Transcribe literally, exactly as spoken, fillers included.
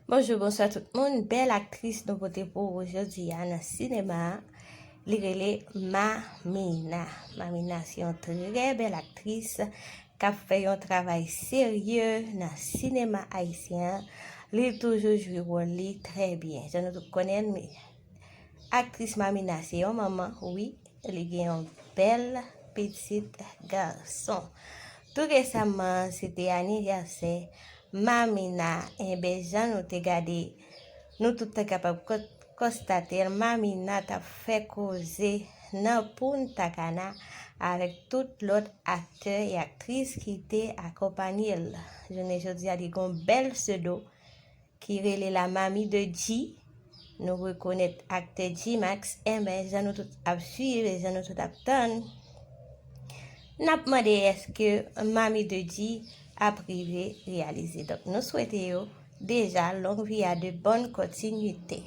Bonjou, bonswa tout moun. Bèl aktris nou pote pou ou jodi a nan sinema a. Li rele Mamina. Mamina se yon trè bèl aktris k ap fè yon travay serye nan sinema ayisyen an. Li toujou jwe wòl li trè byen. Jan nou tout konnen l, men aktris Mamina se yon manman, wi, li gen yon bèl pitit gason. Tou resaman, se te anivèsè Mamina. Enben, jan nou te gade, nou tout te kapab ko-, konstate l, Mamina t ap fè koze nan Punta Cana avèk tout lòt aktè e aktris ki te akonpanye l. Jounen jodi a, li gon bèl pseudo ki rele la Mami de G. Nou rekonèt aktè G-Max. Enben, jan nou tout ap swiv e jan nou tout ap tann, n ap mande èske Mami de G ap rive reyalize. Donk, nou swete yo deja longue vie à de bonne continuité.